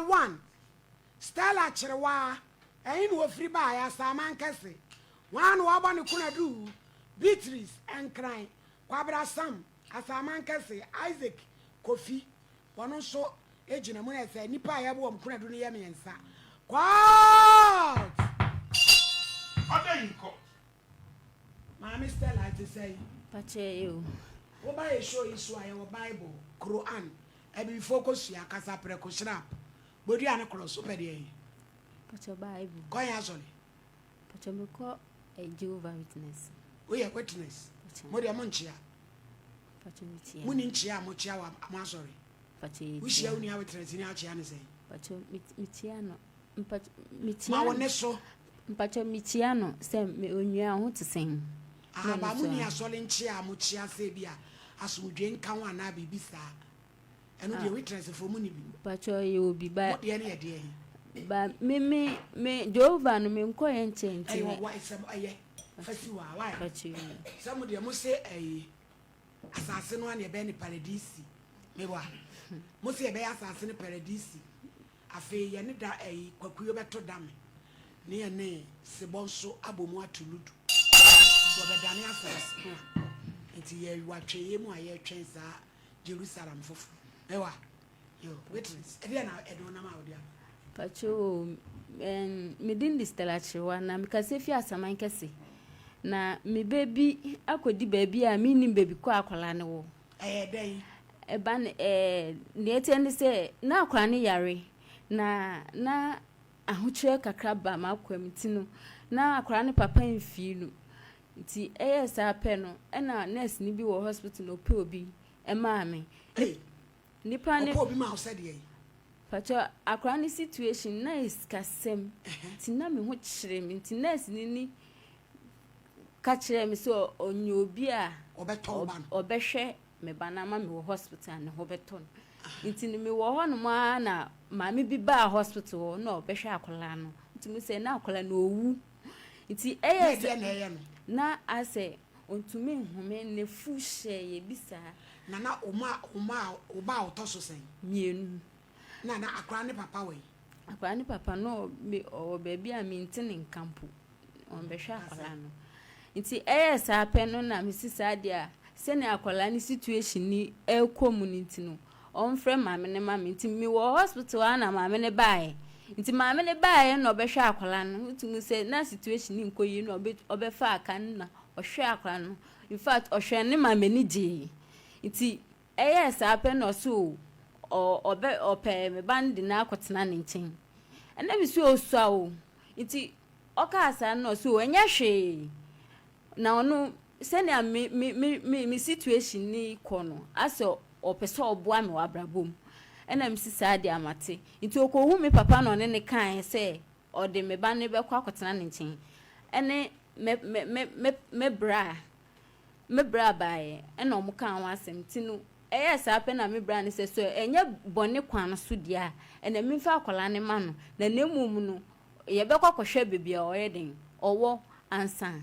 Number one, Stella Kyerewaa, ɛhe na ofiri baeɛ? Asaman Kɛse. Hwan na wabɔ ne konadu? Beatrice, Nkran. Kwabra Sam, Asaman Kɛse. Isaac Kofi, wɔno nso gyina mu. Na sɛ nnipa a yɛbɔ wɔn konadu no yɛ mmiɛnsa. Court! Order in court. Maame Stella, ɛte sɛn? Pakyɛ o. Woba yɛ show yi so a, yɛwɔ Bible, Quran, abibifoɔ kɔsua, kasaprɛko, shrap, bodua ne korɔ so pɛ deɛ yi. Pakyɛ, Bible. Kɔnyɛ asɔre? Pakyɛ, mekɔ Jehovah Witness. Woyɛ Witness? Pakyɛ. Mo deɛ monkyea? Pakyɛ, mekyia. Monni nkyea a mokyea wɔ mo asɔre? Pakyɛ, Wohyia wo yɛkyia. nua Witness ni akyea ne sɛn? Pakyɛ, mekyia no. Mpakyɛ, mekyia Ma wo no. ne so. Mpakyɛ, mekyia no sɛ me onua, ho te sɛn? Na Ahaba ɔno mo nso ni a. asɔre nkyea a mokyea sɛ bi a asomdwe nka ho anaa biribi saa, ɛno deɛ Witnessfoɔ mu ni bi? Pakyɛ, yɛ obi ba. Mo deɛ no yɛ deɛ yi? Ba me Jehovah no, me nkɔ yɛ nkyɛn nti ɛyɛ me. Wɔ ɛsɛm ɛyɛ fasi wɔ a wae. Pakyɛ. Sɛ mo deɛ mo se ɛyi asase no ana ɛbɛyɛ ne paradisi, meboa mo se yɛbɛyɛ asase no paradisi. Afei yɛne da ɛyi kwakuo bɛto dame ne yɛne sebɔ nso abɔ mu ato ludu nti ɔbɛdane asase no a nti yɛwatwɛyɛ mu a yɛtwɛn saa Jerusalem foforɔ. Meboa yo, Witness, ɛdeɛ na ɛde wo nam a wode aba? Pakyɛ o, me din de Stella Kyerewa na mekasa fi Asaman Kɛse. Na me ba bi akɔdi baabi a mennim baabi kɔ akwadaa no wɔ. Ɛyɛ dɛn? Ɛba no nea ɛteɛ ne sɛ na akwadaa no yare na ahokyerɛ kakra ba m'akwan mu nti no na akwadaa no papa mfii no. Nti ɛyɛɛ saa pɛ no, ɛna nurse ni bi wɔ hospital na ɔpɛ obi ɛmaa me. Hey, Nipa ne ɔpɛ obi ma wo sɛdeɛ yi? Pakyɛ, akwadaa no situation na yɛ sikasɛm nti na me ho kyerɛ me, nti nurse ni ka kyerɛ me sɛ ɔnyɛ obi a ɔbɛtɔ wo ba no. Ɔbɛhwɛ me ba no ama me wɔ hospital, ne ho bɛtɔ no. Nti no mewɔ hɔnom ara na maame bi baa hospital hɔ na ɔbɛhwɛ akwadaa no, nti mo sɛ na akwadaa no owu, nti na ɛyɛ ɛdeɛ sɛ na ɛyɛ no? Na asɛ ɔntumi nhome, ne fu hyɛ yɛ bi saa. Na wo ba a ɔtɔ so sɛn? Mmienu. Na akwadaa ne papa wɔ yi? Akwadaa ne papa no ɔwɔ baabi a mente ne nka mpo, ɔmbɛhwɛ akwadaa no. Nti ɛyɛ saa pɛ no na mesi saa deɛ a sɛnea akwadaa ne situation ni ɛrekɔ mu no nti no ɔmfrɛ maame ne ma me. Nti mewɔ hospital a na maame ne baeɛ, nti maame ne baeɛ na ɔbɛhwɛ akwadaa no. Wotumi sɛ na situation ni nkɔ yie na ɔbɛfa aka no na ɔhwɛ akwadaa no. In fact, ɔhwɛ ne maame ni gyee. Nti ɛyɛ saa pɛ na ɔso ɔbɛ ɔpɛ me ba no de no akɔtena ne nkyɛn. Ɛna mi so osua o, nti ɔkaa saa no na ɔso ɛnyɛ hwee na ɔno sɛnea me situation ni kɔ no, asɛ ɔpɛ sɛ ɔboa me wɔ abrabɔ mu. Ɛna mi si saa de amate. Nti okohu me papa na ɔne ne kae sɛ ɔde me ba no bɛkɔ akɔtena ne nkyɛn. Ɛne me bra baeɛ, ɛna ɔmo kaa ho asɛm. Nti no ɛyɛ saa pɛ na me bra ne sɛ so ɛnyɛ bɔne kwan so deɛ a, ɛna memfa akwadaa ne ma no na mmom no yɛbɛkɔ akɔhwɛ baabi a ɔyɛ den ɔwɔ ansa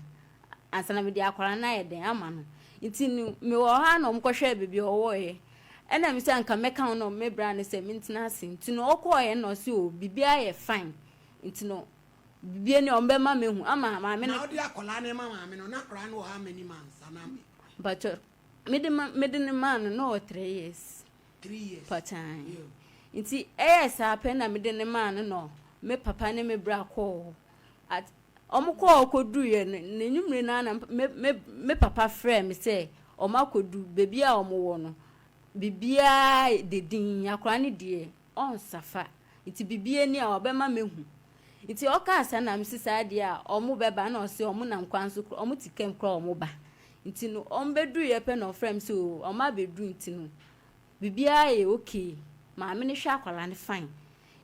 na mede akwadaa no ayɛ den ama no. Nti no mewɔ ha na ɔmo kɔhwɛ baabi a ɔwɔɔyɛ. Ɛna mi sɛ anka mɛka ho no, me bra ne sɛ mentena ase. Nti no ɔkɔɔyɛ na ɔse o, biribiara yɛ fine, nti no biribiara ni a ɔmo bɛma mehu ama maame no. Na wode akwadaa ne ma maame no, na akwadaa no wɔ how many months anaa? Mpakyɛ, mede ne maa no na ɔwɔ 3 years. 3 years? Pakyan. Yo. Nti ɛyɛ saa pɛ na mede ne maa no no, me papa ne me bra kɔɔ hɔ. At ɔmo kɔɔ hɔ kɔduruiɛ no, n'anwummere no ara na me papa frɛɛ me sɛ ɔmo akɔdu beebi a ɔmo wɔ no, biribiara de din akwadaa no deɛ ɔnsafa, nti biribiara ni a ɔbɛma mehu. Nti ɔkaa saa na mesi saa deɛ a ɔmo bɛba na ɔse ɔmo nam kwan so, ɔmo te kam koraa ɔmo ba. Nti no ɔmo bɛduruiɛ pɛ na ɔfrɛ me sɛ o, ɔmo abɛduru, nti no biribiara yɛ okay, maame no hwɛ akwadaa no fine.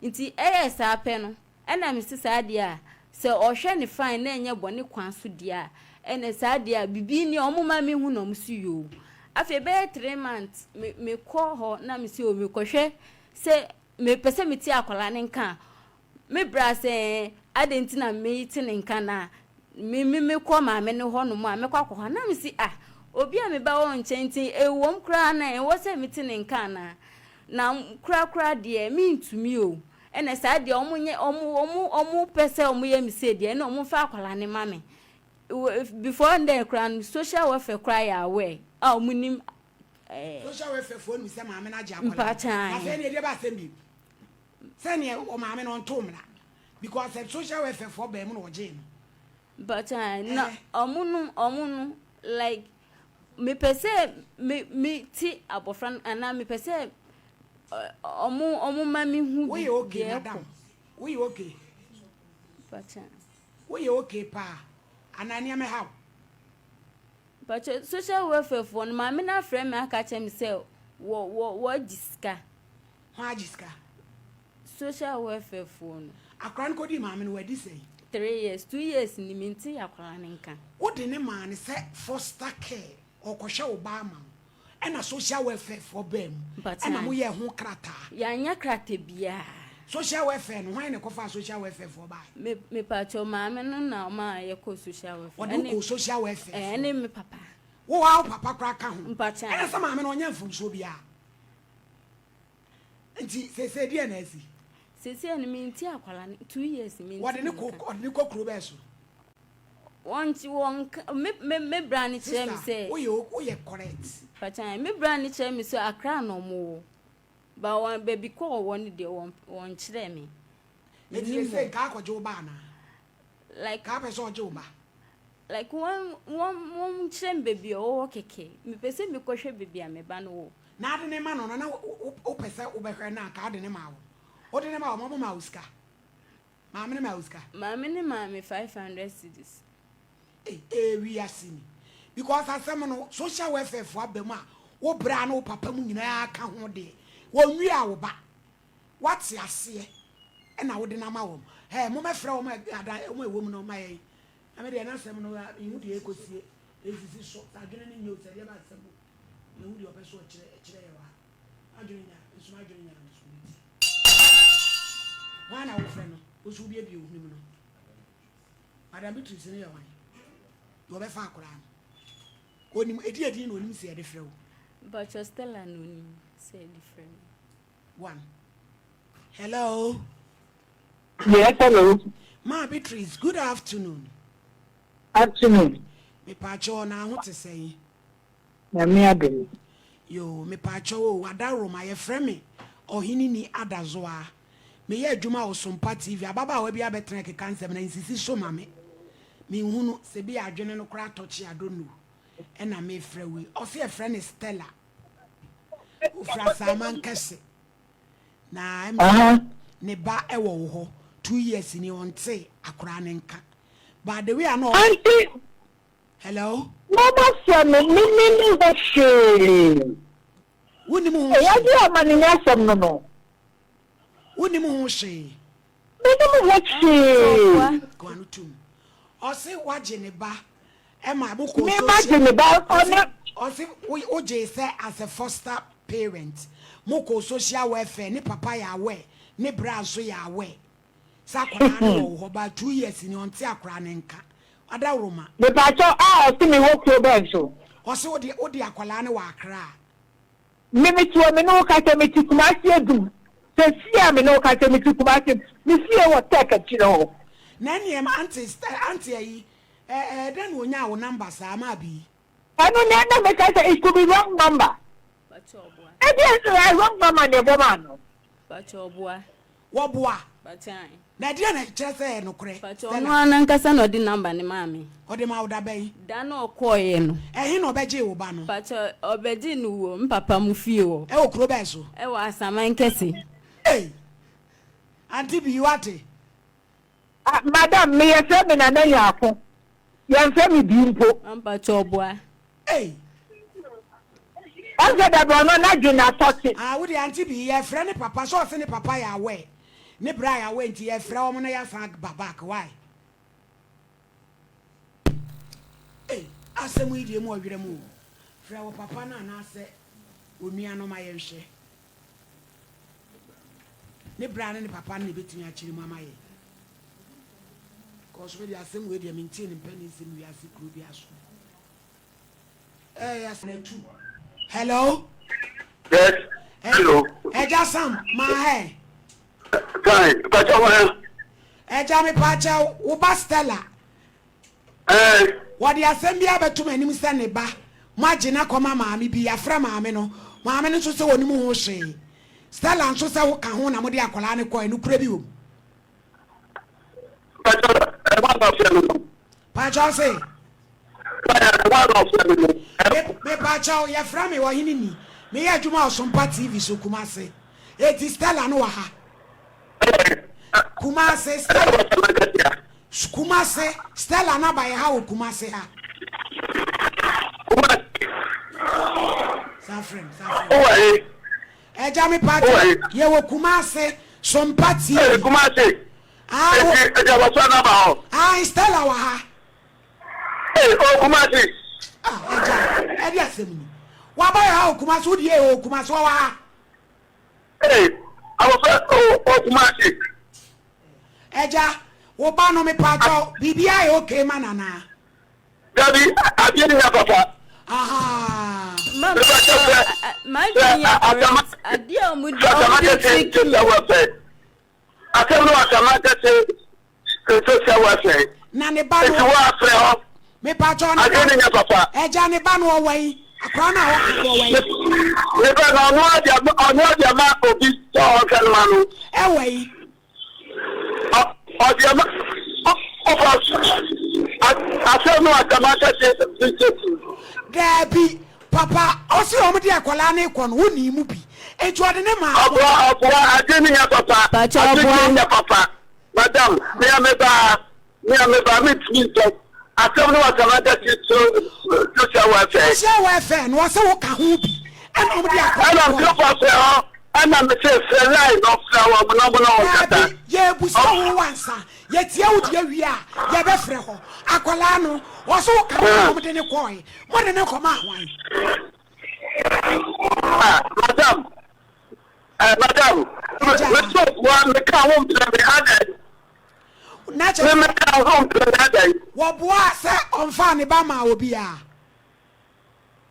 Nti ɛyɛ saa pɛ no ɛna mesi saa deɛ a sɛ ɔhwɛ ne fine na ɛnyɛ bɔne kwan so deɛ a, ɛna saa deɛ a biribi ni a ɔmo ma mehu na ɔmo si yoo. Afei bɛyɛ 3 months me mekɔ hɔ na mesi o, mekɔhwɛ sɛ mepɛ sɛ mete akwadaa ne nka a, me bra sɛ ade nti na mete ne nka na me mekɔ maame no hɔ nom a mekɔ akɔ hɔ na mesi ah, obi a meba wɔ nkyɛn nti ewom koraa na ɛwɔ sɛ mete ne nka anaa? Na korakora deɛ mentumi o. Ɛna saa deɛ ɔmo nyɛ ɔmo ɔmo ɔmo pɛ sɛ ɔmo yɛ me sei deɛ ɛna ɔmo nfa akwadaa no ma me. Before then koraa no social welfare koraa yɛ aware a ɔmo nim ɛɛ. Social welfare foɔ nim sɛ maame no agye akwadaa no. Na afei ɛna ɛdeɛ ba asɛm bi sɛdeɛ ɔmaame no ɔnto mmara because social welfare foɔ bɛn mu na ɔgyee no. But ah na ɔmo no ɔmo no like mepɛ sɛ me me te abɔfra no anaa mepɛ sɛ ɔmo ɔmo ma me hu bi Woyɛ okay deɛ ɛkɔ. madam woyɛ okay. But ah. Woyɛ okay paa anaa nneɛma ɛha wo. Mpakyɛ social welfare foɔ no maame no afrɛ me aka akyerɛ me sɛ wɔ wɔ wɔagye sika. Hwan agye sika? Social welfare foɔ no. Akwadaa no kɔdii maame no wadi sɛn? 3 years, 2 years ni mentee akwadaa no nka. Wode no maa no sɛ foster care ɔrekɔhwɛ wo ba ama wo ɛna social welfare foɔ baa mu ɛna Mpakyɛ. moyɛɛ ho krataa. Yɛanyɛ krataa biara. Social welfare no hwan na ɛkɔfaa social welfare foɔ baeɛ? Me mepakyɛw maame no na ɔmaa yɛkɔɔ social welfare Ɔde wo ɛne kɔɔ social welfare ɛɛ foɔ. ɛne me papa. Wo ara wo papa koraa ka ho. Mpakyɛ. Ɛna sɛ maame no ɔnyɛ mfomsoɔ biara. Nti seesei deɛ na asi? Seesei no mente akwadaa no 2 years mente Wɔde ne ne kɔ nka. ɔde ne kɔ kuro bɛɛ so. Wɔn wɔn me me me bra no kyerɛ me Sister, sɛ. woyɛ woyɛ correct. Mpakyɛ me bra no kyerɛ me sɛ Accra na ɔmo wɔ. Ba wɔn baabi kɔ wɔwɔ no deɛ wɔn wɔn kyerɛ me. Nti Menim seesei hɔ. nka akɔgye wo ba anaa? Like. Kaa pɛ sɛ ɔgye wo ba. Like wɔn wɔn wɔn kyerɛ me baabi a ɔwɔ kɛkɛ. Mepɛ sɛ mekɔhwɛ baabi a me ba no wɔ. Na ade ne ma no no na wopɛ sɛ wobɛhwɛ no a ka ade ne ma wo. Wode ne ma wɔn, wɔn ma wo sika. Maame ne ma wo sika. Maame ne maa me 500 cedis. Ei ee wiase ni. Because asɛm no social welfare fo aba mu a wo bra ne wo papa mu nyinaa ka ho deɛ wɔn wia wo ba. Wate aseɛ ɛna wode no ama wɔn. Hɛɛ momɛfrɛ wɔn a adan wɔn a ɛwɔ mu no ma yɛn. Na me deɛ n'asɛm no mehu deɛ ɛkɔsie. Ɛnsisi so. Sɛ adwene no nyɛ o sɛ ɛdeɛ ba asɛm o. Mehu deɛ ɔpɛ so ɔkyerɛ ɛkyerɛ yɛ wɔ ha. Adwene nya nso m'adwene nya nso meti. Hwan na wofrɛ no? Wo nso wobiebie wo hwenem no. Madam Beatrice no yɛ hwan? Deɛ ɔbɛfa akwadaa no. Onim edi edin na onim sɛ yɛde frɛ wo. Mpakyɛ Stella na onim sɛ yɛde frɛ me. One. Hello. Yes, hello. Ma Beatrice, good afternoon. Afternoon. Mepaakyɛw na ho te sɛn? Nyame adom. Yoo, mepaakyɛw o, Adaworoma, yɛfrɛ me Ɔheneni Adazoa. Meyɛ adwuma wɔ Sompa TV. Ababaawa bi abɛtena keka nsɛm na nsisi so ma me. Menhunu sɛ bi adwene no koraa tɔkye, I don't know. Ɛna mefrɛ wo yi. Ɔse yɛfrɛ no Stella. Ofiri Asaman Kɛse. Na ɛm sɛ ne ba ɛwɔ wo hɔ. 2 years ni ɔnte akoraa ne nka. But the way a na ɔ. Auntie. Hello. Mama sɛ me me me ne hɔ hwee. Wonim ho Ɛyɛ hwee. de ama ne nyɛ asɛm no no. Wonim ho hwee. Menim ho hwee. Kwan tum. Ɔse wagye ne ba ɛma mo kɔ Me ma gye ne ba ɔne. Ɔse wogye sɛ as a foster parent mo kɔ social welfare ne papa yɛ aware ne bra nso yɛ aware sɛ akwadaa no wɔ wo hɔ ba 2 years ni ɔnte akwadaa ne nka adaworoma. Mepatɔ a ɔse me wɔ kuro bɛn so. Ɔse wode wode akwadaa no wɔ Accra. Me me te hɔ me ne wo kasa me te Kumasi Adum sɛsi a me ne wo kasa me te Kumasi me fie wɔ Tech akyire hɔ. Na ɛneɛ aunty aunty ayi ɛɛ ɛɛ dɛn na onyaa wo number saa maa bi. Ɛno na ɛna me kasa it could be wrong number. Ebi ɛɛ wrong number na ɛbɔ maa no. Pakyɛ ɔboa. Wɔboa. Pakyɛ. Na ɛdeɛ na kyerɛ sɛ ɛyɛ nokorɛ. Pakyɛ ɔno ara nankasa na ɔde number ne maa me. Ɔde ma wo da bɛn? Da na ɔkɔɔeɛ no. Ɛhe na ɔbɛgyee wo ba no? Pakyɛ ɔbɛgyee no wɔ mpapa mu fie hɔ. Ɛwɔ kuro bɛn so? Ɛwɔ Asaman Kɛse. Ei! Aunty Bii wate? Ah madam me yɛfrɛ me Nana Nyarko yɛnfrɛ me Bii mpo. Mpakyɛ ɔboa. Ei! Ɔnsɛ dabi ɔno n'adwene atɔkye. Ah wo deɛ Aunty Bii yɛfrɛ ne papa sɛ ɔse ne papa yɛ aware ne bra yɛ aware nti yɛfrɛ wɔn na yɛasan ba back why? Ei asɛm yi deɛ mu ɔwerɛ mu o. Frɛ wo papa no anaasɛ onua no ma yɛnhwɛ. Ne bra ne ne papa no na ebetumi akyerɛ mu ama yɛn. Kɔɔ so me deɛ asɛm wei deɛ mentee ne mpɛ ne nsɛm wiase kuro bi aso. Ɛɛ yɛ tu. Hello. Yes. Hello. Ɛgya Sam, maa hɛ. Fine, mpakyɛw wo hɛn? Agya mepaakyɛw, wo ba Stella. Ɛɛ. Wɔde asɛm bi abɛto m'anim sɛ ne ba, moagye no akɔma maame bi, yɛafrɛ maame no, maame no nso sɛ ɔnim ho hwee. Stella nso sɛ woka ho na mode akwadaa no kɔe, nokorɛ bi wɔ mu? Mpakyɛw, ɛhɔ na ɔfrɛ me no. Pakyɛw se. Ɛhɔ na ɔfrɛ me no. Me pakyɛw, yɛfrɛ me Ɔhene Ni, meyɛ adwuma wɔ Sompa TV so, Kumasi. Eti Stella no wɔ ha. Kumasi, Stella. Kumasi, Stella no aba yɛ ha wɔ Kumasi ha. Kumasi. Saa frɛ me, saa frɛ me. Wowɔ he? Agya me pakyɛw, yɛwɔ Kumasi, Sompa TV. Kumasi. Ah, wo. Eti agya abɔfra no aba hɔ. Ah, Stella wɔ ha. Ee, ɔwɔ Kumasi. Ah, agya, ɛde asɛm ni. Waba yɛ ha wɔ Kumasi, wo deɛ ɔwɔ Kumasi, ɔwɔ ha. Ee, abɔfra ɔwɔ Kumasi. Agya, wo ba no mepakyɛw, biribiara yɛ okay ma no anaa? Dabi, adeɛ no nyɛ papa. Ahaa. Ma Mepa kyɛw sɛ, m'adwene sɛ yɛ asɛm correct. Adeɛ a wɔn sɛ de asɛm wɔn de akɛse trick me. sɛ wɔsɛ. Asɛm no asɛm akɛse social welfare. Na ne ba no. Eti wo afrɛ hɔ. Mepakyɛw ne ba. Adwene no nyɛ papa. Agya ne ba no ɔwɔ yi? Akwadaa no a ɔka no ɔwɔ yi? Ne ba no ɔno ade ɔno ade ama obi sɛ ɔnhwɛ no ma no. Ɛwɔ yi? Ɔde ama ɔfa asɛm no asɛm akɛse Daabi papa ɔsi wɔn de akwadaa no kɔ no wo ni mu bi nti ɔde ne maa. Ɔboa ɔboa adwene no nyɛ papa Pakyɛ adwene ɔboa. no nyɛ papa madam mea me baa mea me baa mentumi ntɔ asɛm no asɛm akɛse social welfare. Social welfare no ɔsɛ wo ka ho bi ɛna wɔn de akwadaa Ɛna no kɔ. nkurɔfoɔ frɛ hɔ ɛna mese frɛ line no frɛ wɔn na wɔn ne wɔn kasa. Daabi yɛbusa wo wansa Yɛtie wo deɛ wie a, yɛbɛfrɛ hɔ. Akwadaa no, ɔse wo ka ho na wɔde no kɔɔe. Mode no kɔmaa hwan? Ah, madam, eh, madam, Agya. me so boa me ka ho mpere me adɛn? Na kyerɛ Me sɛ me ka ho mpere me adɛn? wɔboaa sɛ ɔmfaa ne ba maa obiara.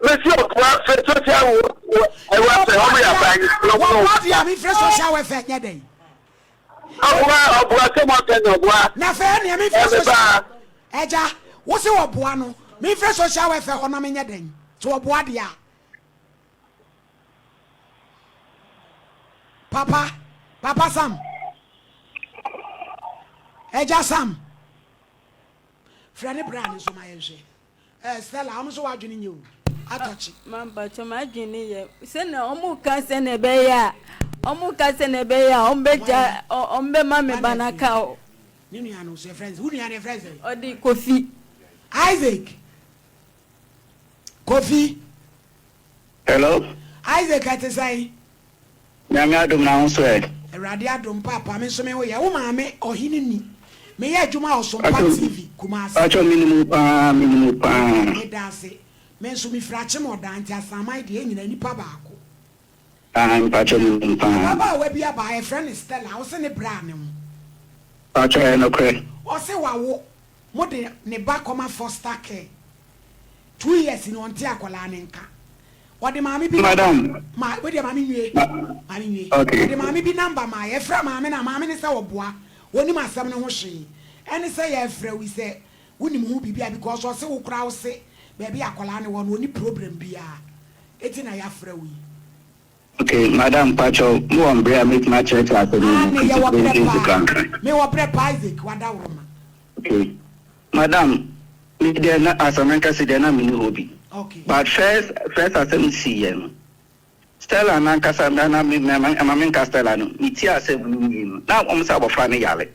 Mesi ɔboa fɛ social welfare ɔmo yɛ aban na ɔmo na Wɔboa ɔmo deɛ a mefrɛ social welfare nyɛ dɛn? Ɔboa ɔboa sɛ mo ɔtɛ na ɔboa. Na fɛ ɛneɛ memfrɛ Ɛme social baa. Agya wo se wɔboa no memfrɛ social welfare hɔ na menyɛ dɛn? Sɛ wɔboa deɛ a. Papa Papa Sam Agya Sam frɛ ne bra no nso ma yɛnhwɛ. Eh Stella, ɔmo nso w'adwene nyɛ o, atɔkye. Ma mpakyɛ m'adwene yɛ sɛnea ɔmo ka sɛnea ɛbɛyɛ a ɔmo ka sɛnea ɛbɛyɛ a ɔmo bɛgya ɔmo bɛma me ba no aka o. Ne nua no so yɛfrɛ no sɛ wo nua no yɛfrɛ no sɛ. Ɔde Kofi. Isaac Kofi. Hello. Isaac ɛte sɛn? Nyame adom na wo nso ɛ? Awurade adom paapa me nso me ho yɛ. Wo maame ɔhene ni. Me yɛ adwuma wɔ Sompa TV Kumasi. Pacho me nim wo paa me nim wo paa. Me da ase. Me nso me firi Akyem Ɔdaa nti Asaman deɛ yɛn nyinaa nipa baako. Ahan mpacho me nim paa. Ababaawa bi aba ha yɛfrɛ no Stella ɔse ne bra ne wo. Pacho ɛyɛ nokorɛ. Ɔse wawo mo de ne ba kɔma foster care 2 years ni ɔnte akwadaa no nka. Ɔde maame bi number Madam. ma wei deɛ maame nwie Ma maame nwie okay. ɔde maame bi number maa yɛfrɛ maame no a maame no sɛ ɔboa ɔnim asɛm no ho hwee ɛne sɛ yɛfrɛ wo yi sɛ wonim ho biribi a because ɔse wo koraa wo se baabi a akwadaa no wɔ no ɔni problem biara eti na yɛafrɛ wo yi. Okay madam mpakyɛw mo wɔ mbrɛ a mɛtumi akyerɛkyerɛ asɛm yi Ah mu ne yɛwɔ fiti berɛ tenten paa nkrankran. mewɔ berɛ paa Isaac wadaworoma. Okay madam me deɛ na asɛm ankasa deɛ na menni hɔ bi Okay. but first first asɛm sii yɛ no Stella nankasa na na me ma ma menka Stella no me tie asɛm no yie no na wɔn sɛ abɔfra no yare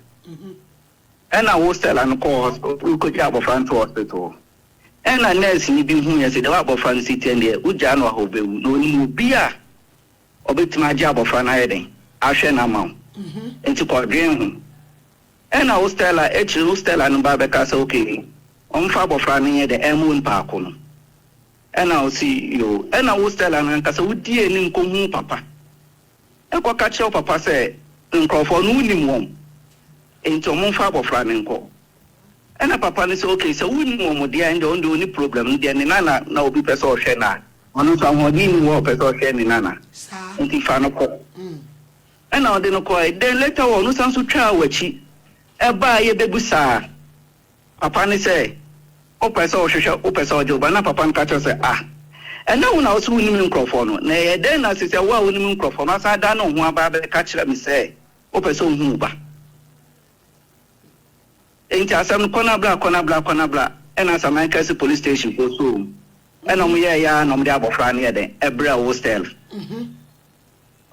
ɛna wo Stella no kɔɔ hospital kɔgye abɔfra no to hospital hɔ ɛna nurse no bi hu yɛ sɛ deɛ abɔfra no si teɛ deɛ wogyaa no a ɔbɛwu na onim obi a ɔbɛtumi agye abɔfra no ayɛ den ahwɛ no ama wo nti kɔdwen ho ɛna wo Stella akyiri wo Stella no ba bɛka sɛ okay ɔmfa abɔfra no nyɛ dɛ ɛmmo nipa ko no ɛna wo si yo ɛna wo Stella no ankasa wodi anim kɔhu papa ɛkɔka kyerɛ wo papa sɛ nkurɔfoɔ no wonim wɔn nti ɔmo mfa abɔfra no nkɔ ɛna papa no sɛ okay sɛ wonim wɔn deɛ ɛnde ɔno deɛ ɔni problem no deɛ ne nana na obi pɛ sɛ ɔhwɛ no a ɔno nso ahoɔden ni hɔ a ɔpɛ sɛ ɔhwɛ ne nana Saa. nti fa no kɔ. Ɛna ɔde no kɔe. Then later on, ɔsan nso twaa w'akyi baeɛ bɛbisaa papa no sɛ, Wopɛ sɛ wohwehwɛ, wopɛ sɛ wogye wo ba? Na papa no ka kyerɛɛ no sɛ, Ah, ɛnyɛ wo na wose wonim nkurɔfoɔ no? Na ɛyɛ dɛn na seesei wo a wonim nkurɔfoɔ no asan adane wo ho aba abɛka kyerɛ me sɛ wopɛ sɛ wohu wo ba? Enti asɛm no, kɔ na bra, kɔ na bra, kɔ na bra, ɛna Asaman Kɛse Police Station foɔ soo mu. Ɛna wɔyɛeɛ ara na wɔde abɔfra no yɛ dɛn? Ɛbrɛɛ wo Stella.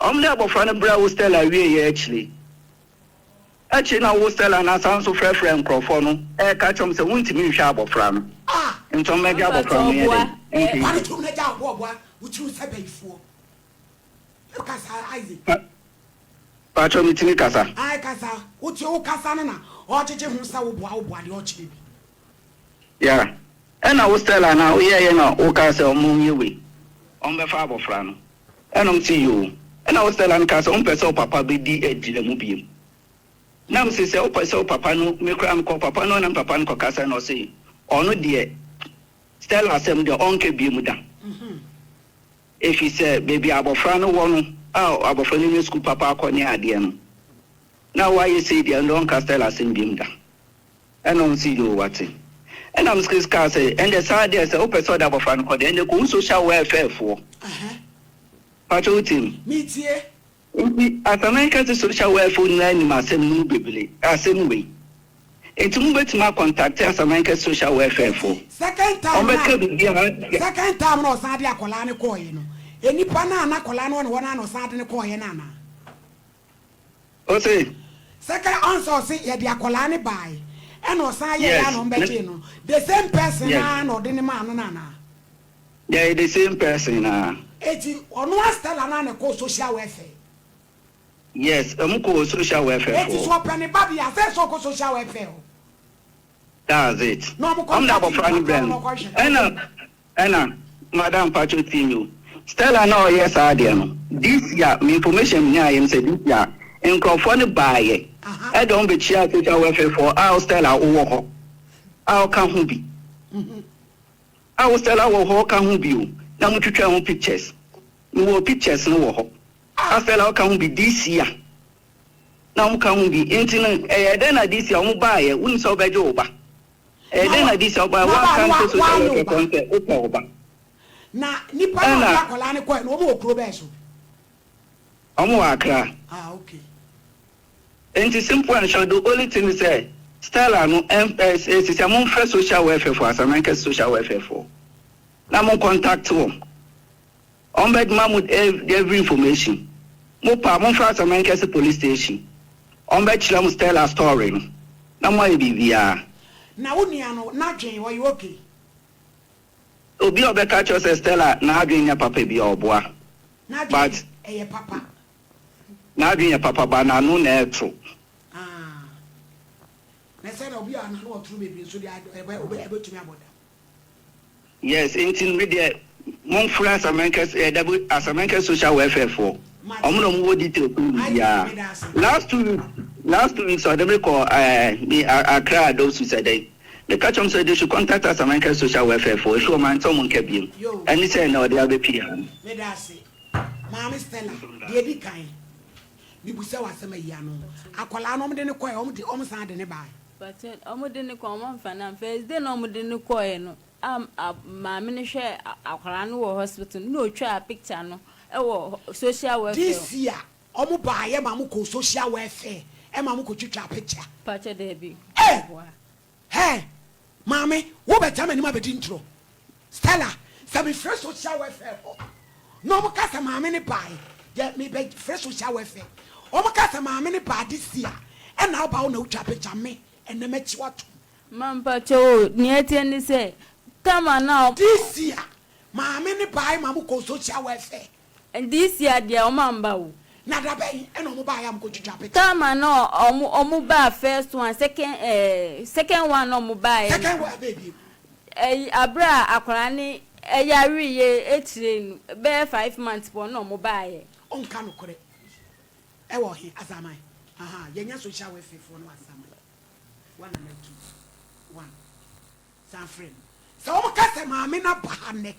Wɔde abɔfra no brɛɛ wo Stella wieeɛ akyire. Akyire na wo Stella no asan nso frɛfrɛɛ nkorɔfoɔ no reka kyerɛ wɔn sɛ wontumi nhwɛ abɔfra no. Nti wɔmmɛgye abɔfra no nyɛ dɛn? Nhwɛ yie. Paatwɔ metumi kasa? Yeah. Ɛna wo Stella no a woyɛeɛ na wokaa sɛ wɔnyɛ wei, wɔmmɛfa abɔfra no. Ɛna ɔmo se yoo. Ɛna wo Stella no kaa sɛ wompɛ sɛ wo papa bɛdi agyina mu biom. Na mese sɛ wopɛ sɛ wo papa no, me koraa mekɔɔ papa no hɔ na me papa no kɔkasae na ɔse ɔno deɛ Stella asɛm deɛ ɔnka biom da. Efisɛ baabi a abɔfra no wɔ no a abɔfra no anya sukuu papa akɔ ne adeɛ no, na wayɛ sei deɛ ɛnde ɔnka Stella asɛm biom da. Ɛna ɔno se yoo wate. Ɛna Mskes kaa sɛ ɛnde saa deɛ sɛ wopɛ sɛ ɔde abɔfra no kɔ deɛ ɛnde kɔhu social welfare foɔ. Pakyɛ wotie me? Metie. Nti Asaman ka se social welfare nyinaa nim asɛm no mu bebree, asɛm wei. Nti mobɛtumi a contacte Asaman ka social welfare foɔ. Nti second time no Wɔbɛka a, biribiara. second time no a ɔsan de akwadaa no kɔɔeɛ no, nnipa no a na akwadaa no wɔ ne hɔ no ara na ɔsan de no kɔɔeɛ no anaa? Ose. Second ɔn sɛ ɔse yɛde akwadaa no baae ɛna ɔsan yɛɛ Yes. a na ɔmbɛgyee no the same person Yes. naa na ɔde no maa no no anaa? Yeah, the same person naa. Eti ɔno a Stella naa na ɛkɔɔ social welfare? Yes, ɔmo kɔɔ social welfare Eti foɔ. sɛ ɔpɛ ne ba deɛ a sɛ sɛ ɔkɔ social welfare hɔ. That's it. Na ɔmo Ɔmo de contact abɔfra no nipa brɛ korɔ no. na ɔkɔhwɛ no. Ɛna Ɛna madam mpakyɛw tie me o, Stella na ɔyɛ saa adeɛ no this year me information me nyaayɛ ne sɛ this year nkorɔfoɔ no baayɛ ɛde wɔn bɛkyiaa social welfare foɔ a Stella wowɔ hɔ a ɔka ho bi a wo Stella wɔ hɔ ɔka ho bi o na mo twitwa ho pictures me wɔ pictures no wɔ hɔ a Stella ɔka ho bi this year na wɔn ka ho bi nti no ɛyɛ dɛn na this year wɔn baayɛ wonim sɛ wobɛgye wo ba. Ɛyɛ dɛn na this year wobaeɛ woanka nkyerɛ social worker foɔ no sɛ wopɛ wo ba? Na nipa no a ɔde Ɛna. akwadaa no kɔɛ no wɔn wɔ kuro bɛn so? Wɔn wɔ Accra. Ah okay. Nti simple and short the only thing ne sɛ Stella no ɛn ɛ sisi a monfrɛ social welfare foɔ Asamankɛse social welfare foɔ na mon contact wɔn. Wɔn bɛ ma mo every information. Mo pɛ a mo nfrɛ Asamankɛse police station. Wɔn bɛ kyerɛ mo Stella story no na mo ayɛ biribiara. Na wo nua no n'adwen ɔyɛ okay? Obi a ɔbɛka akyerɛ wo sɛ Stella n'adwen nyɛ papa biara ɔboa. N'adwen But. ɛyɛ papa. N'adwen yɛ papa but n'ano na ɛtoro. Ah. Na sɛ na obi a n'ano ɔtoro bebree nso deɛ ɛbɛ ɛbɛtumi abɔ dam. Yes nti no me deɛ monfrɛ Asamenkes eh dabi Asamenkes social welfare foɔ ɔmo na ɔmo wɔ details no biribiaa last 2 weeks last 2 weeks ɔde me kɔ eh me Accra Adosu sɛ dɛn me ka kyerɛ ɔmo sɛ they should contact Asamenkes social welfare foɔ efi ɔmo ante ɔmo nka biom ɛne sɛ ɛnɛ ɔde abɛpie ha no. Meda ase Maame Stella deɛ edi kan mebusa wo asɛm ayi ano akwadaa no ɔmo de no kɔɛ ɔmo de ɔmo san de no bae. But ɔmo de no kɔ ɔmo anfa no am first day na ɔmo de no kɔɛ no a maame no hwɛɛ akwadaa no wɔ hospital no na otwaa picture no wɔ social welfare. This year ɔmo baayɛ ma mo kɔɔ social welfare ɛma mo kɔ twitwaa picture. Pakyɛ daabi. Hey! Hey! Maame wo bɛ taa m'anim abɛdi ntorɔ Stella sɛ me frɛ social welfare hɔ na ɔmo ka sɛ maame no baaɛ yɛ me bɛ frɛ social welfare ɔmo ka sɛ maame no baa this year ɛna ɔba wo na wo twa picture me ɛnɛ mɛkye wo atom. Ma mpakyɛw o, nea ɛteɛ ne sɛ, time a na. This year maame no baaɛ ma mo kɔɔ social welfare. This year deɛ ɔmo amba o. Na da bɛn ɛna ɔmo baeɛ a mo kɔ twitwa picture? Time a na ɔmo ɔmo baa first one second ɛɛ second one na ɔmo baeɛ no. Second one ɛbɛɛ biem. Ɛyi abere a akwadaa no ɛyareeɛ akyire no bɛyɛ 5 months pɔ na ɔmo baeɛ. Ɔnka nokorɛ ɛwɔ he Asaman ahaa yɛnya social welfare foɔ no wɔ Asaman one anaa two one. San frɛ no. Sɛ wɔn ka sɛ maame no aba ha nnɛ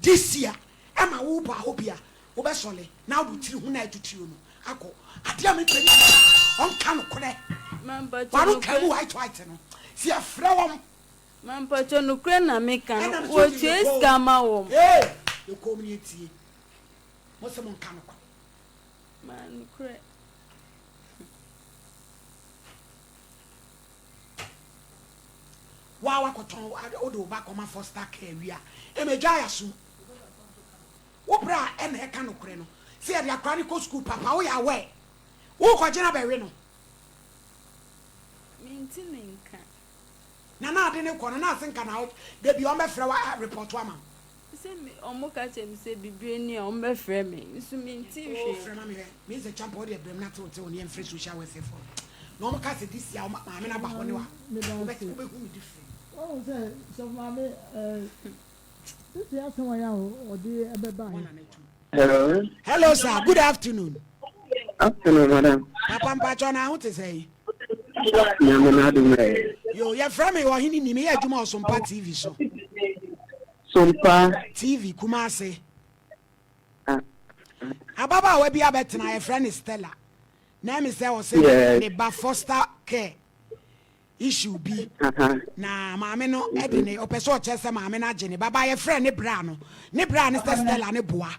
this year ɛma wo ba hɔ bi a, wo bɛ sɔle na wode wo tiri ho na atutuo no Akɔ. Adeɛ a mepɛ ni ɔnka nokorɛ. Wano ka mu white white no. Sɛ yɛfrɛ wɔn. Mampakyɛ nokorɛ na meka no. Wɔtua sika ma wɔn. Ee, yɛkɔm ne yɛtie. Mo sɛ monka nokorɛ. Ma nokorɛ. Wa wakɔtɔn wode wo ba kɔma foster care wie a, ɛmɛgya yasom. Wo bra a ɛna ɛka nokorɛ no sɛ yɛde akora no kɔ sukuu papa woyɛ aware wo kɔ gyina bɛwe no. Mente ne nka. Na na ade no kɔ no na ase nka na dabi wɔn bɛfrɛ wo a report ama wo. Sɛ me ɔmo ka kyerɛ me sɛ bibire ni a ɔmo bɛfrɛ me nso mente hwee. Oh frɛ ma me hwɛ me sɛ champa wo deɛ brɛ me na tew tew ne yɛn frɛ social welfare foɔ na ɔmo ka sɛ this year maame no aba hɔ ne wa wobɛhu me different. Wahu sɛ sɔfo maame eh. Sisi asɛm a yɛ a ɔde ɛbɛba yi. Hello. Hello sir, good afternoon. Afternoon, madam. Papa mpatsɔ na ho te sɛ yi. Nyame n'adom ɛ. Yo, yɛfrɛ me ɔhene ni, meyɛ adwuma wɔ Sompa TV so. Sompa TV, Kumase. Ah. Ababaawa bi abɛtena, yɛfrɛ no Stella. Na ɛmi sɛ ɔsɛ ne ba foster care. issue bi na maame no de ne ɔpɛ sɛ ɔkyerɛ sɛ maame no agye ne ba ba yɛfrɛ ne bra no ne bra no sɛ Stella ne boa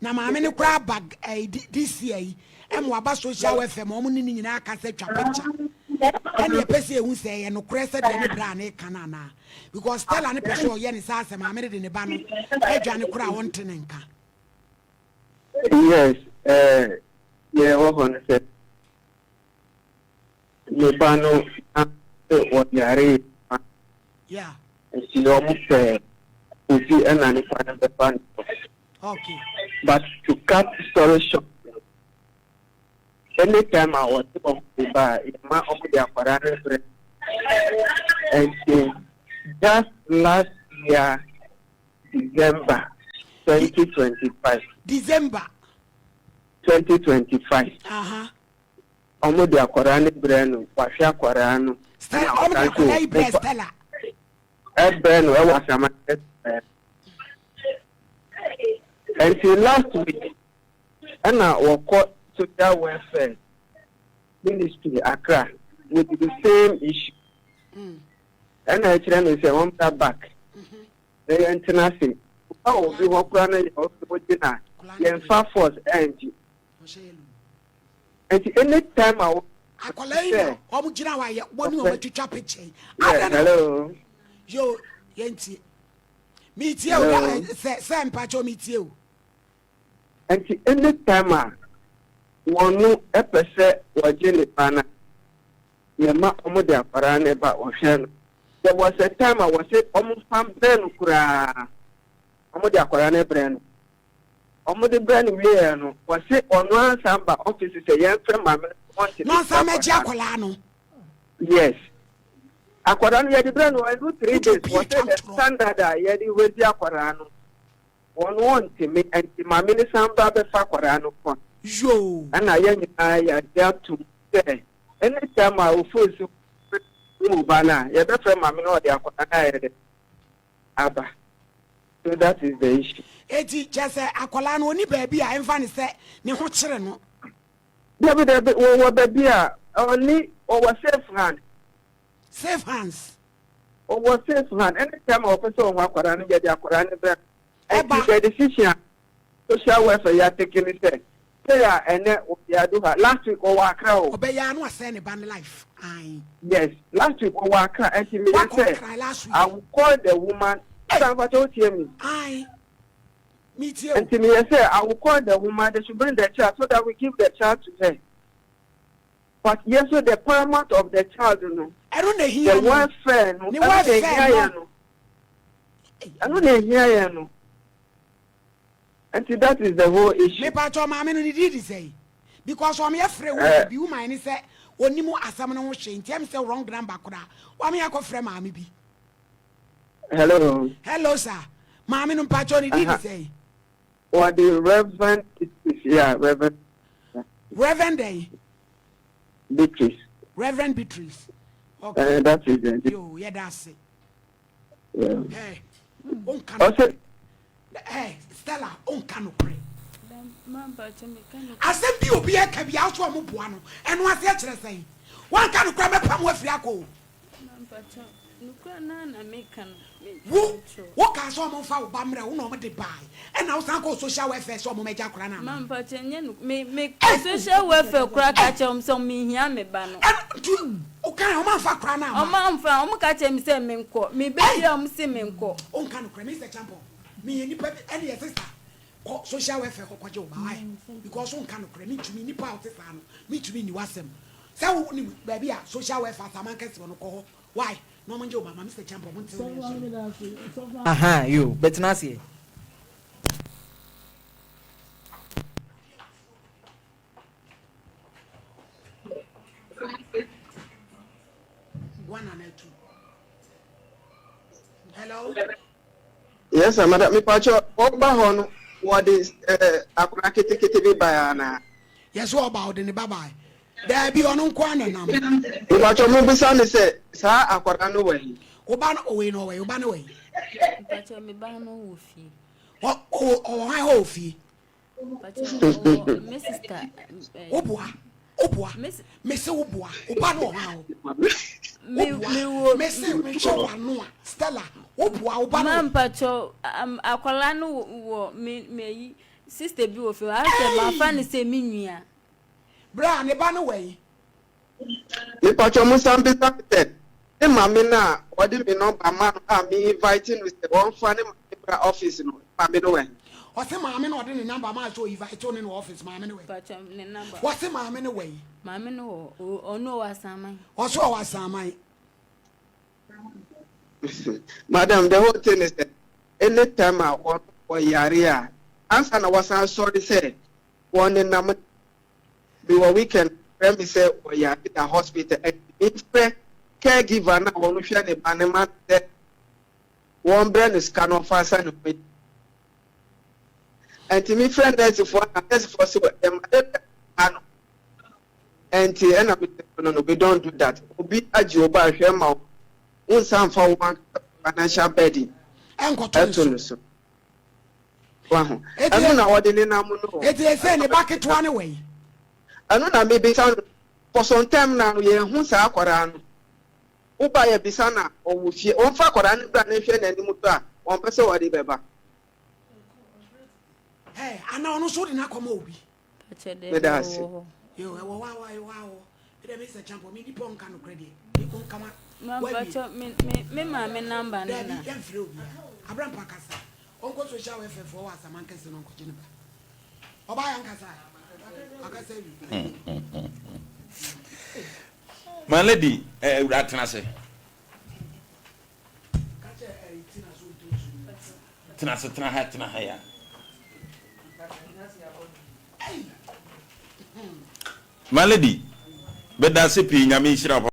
na maame no koraa ba eh, this year yi ɛma waba social welfare ma wɔn ne ne nyinaa kasa twa picture ɛne ɛpɛ sɛ ehu sɛ ɛyɛ nokorɛ sɛ deɛ ne bra no ka no anaa because Stella no pɛ sɛ ɔyɛ ne saa sɛ maame no de ne ba no adwane koraa ɔnte ne nka. Yes, eh, deɛ ɛwɔ hɔ no sɛ Ne ba no na ɔyaree pa nti ɔmo pɛ obi na nipa no bɛfa no hɔ. But to cut story short no, anytime a wɔde ɔmo de ba a, yɛma ɔmo de akwadaa no brɛ. Nti just last year December 2025. December. 2025. Uh-huh. Ɔmo de akwadaa no brɛ no, wahwɛ akwadaa no. Stella, ɔmo de akwadaa yi brɛ Stella. Ɛbrɛ no ɛwɔ asaman ɛbrɛ. Nti last week ɛna wɔkɔ social welfare ministry Accra with the same issue. Ɛna ɛkyerɛ no sɛ wɔn bra back na yɛn tena ase. Woba obi hɔ koraa na yɛ ɔsɛ wogye na yɛn fa force ɛngye. Nti any time a wo. Akwadaa yi na wɔn gyina hɔ a yɛ wɔn ne wɔn atwitwa picture yi. Yeah, hello. Yo, yɛn tie. Mi tie o, sɛ sɛ mpakyɛw mi tie o. Nti any time a wɔn no pɛ sɛ wɔgye ne ba no yɛ ma wɔn de akwadaa no ba wɔhwɛ no. There was a time a wɔse wɔn fa brɛ no koraa wɔn de akwadaa no brɛ no. Wɔde brɛ no wieɛ no, wɔse ɔno ara san ba office sɛ yɛnfrɛ maame no sɛ ɔnte Na ɔnsan mɛgye akwadaa no. Yes. Akwadaa no yɛde brɛ no ɛdu 3 days, wɔse the standard a yɛde raise akwadaa no, wɔn wɔntumi, ɛnti maame no san ba bɛfa akwadaa no kɔ. Yoo. Ɛna yɛn nyinaa yɛagye atom sɛ anytime a ofiri so wo ba no a, yɛbɛfrɛ maame no ɔde akwadaa no ayɛ dɛ aba. So that is the issue. Eti kyerɛ sɛ akwadaa no ɔni baabi a ɛmfa ne sɛ ne ho kyere no. Dabi dabi wɔwɔ baabi a ɔni ɔwɔ safe hand. Safe hands. Ɔwɔ safe hand anytime a ɔpɛ sɛ ɔho akwadaa no yɛde akwadaa no brɛ. Ɛba. The decision a social welfare yɛ ateke ne sɛ sɛ a ɛnɛ ɔyɛ adu ha last week ɔwɔ Accra o. Ɔbɛyɛ ano asɛe ne ba ne life ae. Yes last week ɔwɔ Accra ɛnti meyɛ sɛ I will call the woman. Sɛ nfa kyɛ o tie mi. Ae mi tie o. Ɛnti meyɛ sɛ I will call the woman they should bring the child so that we give the child to her. But yɛn so the paramount of the child no. Ɛno na ehia no. The welfare no. Ne welfare no. Ɛno na ehia yɛn no. Nti that is the whole issue. Mepakyɛw maame no ne din de sɛn? Because wɔn yɛ frɛ woman bi woman ne sɛ onim asɛm no ho hwee nti ɛm sɛ wrong number koraa wɔn yɛ akɔ frɛ maame bi. Hello. Hello sir maame no mpakyɛw ne din de sɛn? Wɔde Reverend Beatrice yeah Reverend. Reverend dɛn? Beatrice. Reverend Beatrice. Okay. That is it. Yo yɛ da ase. Ɔsɛ. Stella, ɔnka nokorɛ. Asɛm bi a obi reka biara wo so ɔmo boa no, ɛno aseɛ kyerɛ sɛn? Woanka nokorɛ mɛpam wo afiri akɔ o. Wo, wo kaa sɛ ɔmo nfa wo ba mmerɛ wo na ɔmo de baae, ɛna wo san kɔɔ social welfare sɛ ɔmo mɛgye akora no anaa? Ei! Social welfare koraa ka kyerɛ wɔn sɛ mehia me ba no. Ɛno nti wo kae ɔmo amfa akora no amma? Ɔmo amfa, ɔmo ka kyerɛ me sɛ menkɔ, mebɛduru a ɔmo se menkɔ. Wonka nokorɛ, Mister Champon, meyɛ nipa bi, ɛne yɛ sister. Kɔ social welfare hɔ kɔgye wo ba why because wo nka nokorɛ mentumi nipa a wote saa no mentumi nni w'asɛm sɛ wo nim baabi a social welfare asaman kɛse wɔ no kɔ hɔ why na ɔmo ngye wo ba ma Mister Champon mo ntew ne nsɔre. Ahaa yoo bɛtena aseɛ. One and two. Hello. Yes, sir, madam. Me pacho, ɔba hɔ no, wɔde eh, akwadaa ketekete bi bae anaa? Yes, ɔba ɔde ne ba bae. Daabi, ɔno nko ara na nam. Me pacho, mo bisa ne sɛ saa akwadaa no wɔ he? Ɔba no ɔwɔ yi na ɔwɔ yi, ɔba no wɔ yi. Mpacho, me ba no wɔ fie. Ɔwɔ hwan hɔ wɔ fie? Woboa, woboa, mese woboa, woba no wɔ hwan hɔ? Woboa, mese mehwɛ w'ano a, Stella, woboa, woba no. Ma mpakyɛ, akwadaa no wɔ me me sister bi wɔ fie, asɛ mafa no sɛ me nua. Bra, ne ba no wɔ yi. Mepakyɛw monsan bisa me sɛ ne maame no a ɔde me number ma no a me invite no sɛ ɔnfa ne maame bra office no ne maame no wɔ he? Ɔse maame no ɔde ne number maa sɛ ɔinvite wo ne no wɔ office maame no wɔ he? Pakyɛw ne number. Wɔse maame no wɔ he? Maame no wɔ ɔno ɔwɔ Asaman. Ɔse ɔwɔ Asaman. Madam the whole thing is sɛ anytime a wɔn wɔyare a ansa na wɔsan sɔre sɛ wɔnenam Me wɔ weekend frɛ me sɛ ɔyare da hospital ɛnti me frɛ care giver no a ɔno hwɛ ne ba no ma no sɛ wɔn brɛ no sika na ɔfa sa ne ho yare ɛnti me frɛ nurse foɔ na nurse foɔ sɛ ɛyɛ malaria ha no ɛnti ɛna me sɛ no no we don't do that obi agye oba hwɛ ma wo nsa nfa wo ankasa financial burden ɛto no so. Wahu? Ɛno na ɔde nenam no. Eti ese ne ba ketewa no wɔ yi? Ɛno na mebisa no. For some time now no, yɛnhu saa akwadaa no. Woba yɛbisa no a, ɔwɔ fie. Wɔmfa akwadaa no bra na nhwɛ n'anim so a, ɔmpɛ sɛ ɔde bɛba. Hey, ana ɔno nso wode no akɔma obi? Pakyɛ dɛ Meda ase. ɛwɔ hɔ. Yo, ɛwɔ hɔ a wa wa hɔ. Ɛdɛ mi sɛ champo mi nipa ɔnka nokorɛ deɛ. Mi ɔnka ma. Ma pakyɛ me me me maame number ne na. Dabi yɛn frɛ obi a. Abrampa kasa. Ɔnkɔ social welfare foɔ wɔ asaman kɛse no ɔnkɔgye ne ba. Ɔbaa yɛ ankasa. Akasa wi. My lady, eh, awura tena ase. Tena ase, tena ha, tena ha ya. My lady, bɛda ase pii, Nyame nhyira wo.